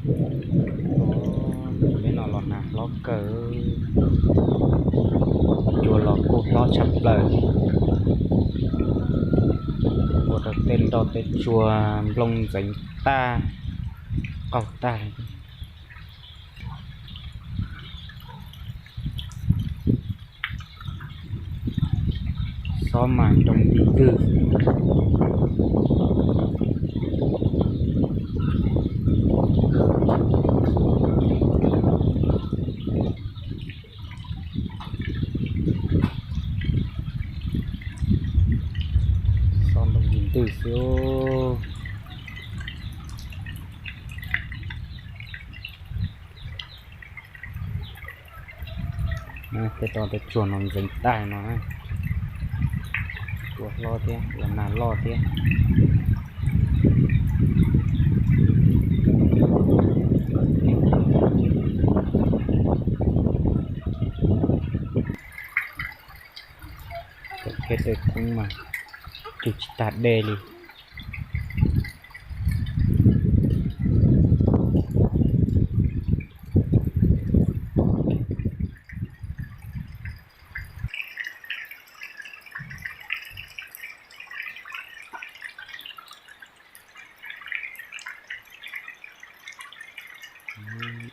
Peb no los nag hlob kawg, cua los kuj hlob tshaj plaws. Ua rau tej nroj tej tsua nplooj ntxeev tag, qaug tag. Xob mas nroo nti ntwg. Xob nroo nti ntwg xwb. Tej tog tej tsuag no ntxeev tag no, cua hlob thiab los nag loj thiab. Tej kheb tej koob mas cug tsis tag dej li.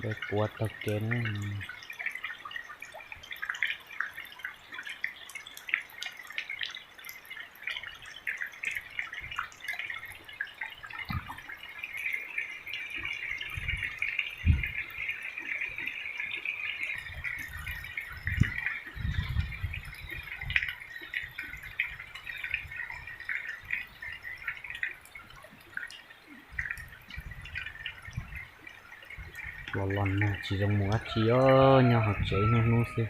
Dej puav taug kev na. Los los nag tsis zoo mus dab tsi os, nyob hauv tsev hnub hnub xwb.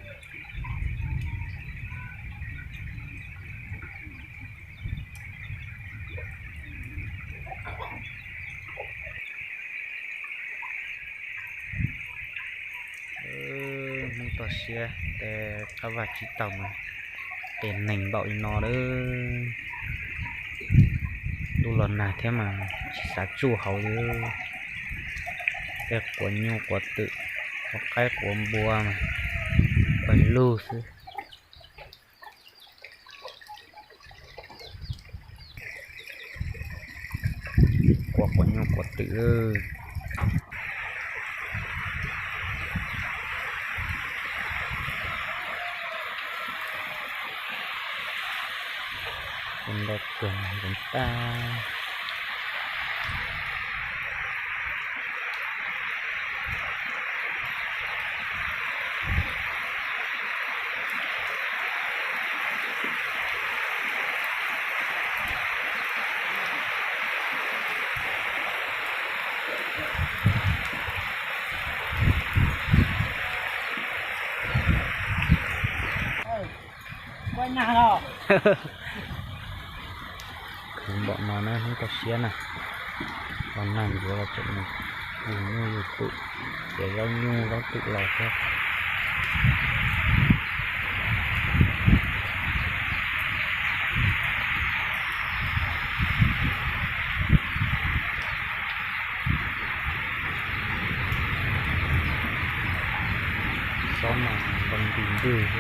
Hmoob toj siab tej qab vaj tsib taug mas tes neeg npaum li no lawm. Ntuj los nag thiab mas tsis xav tsuj hauv li. Tej quav nyuj quav twm, quav qaib quav npua mas pawg lug xwb. Quav quav nyuj quav twm. Ua ntau kawg ntxeev tag. Khwv npaum no na hnub toj siab na, los nag ntxuav los tseem yug nyuj yug twm, ces zaub nyuj zaub twm los thiab. Xob mas nroo nti ntwg.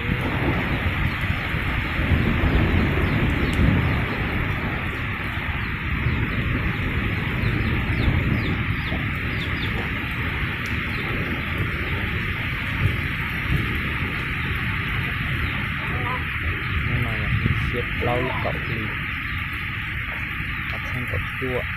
Hnub no yog hnub xiab plaub lub kaum hli, ob txhiab kaum cuaj.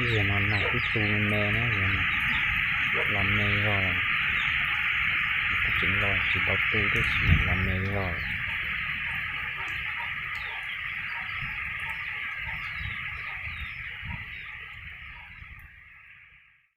Zaum no nag twb tu me me na, zaum no los me zog, tseem los tsis tau tu thiab, tsis mas los me zog.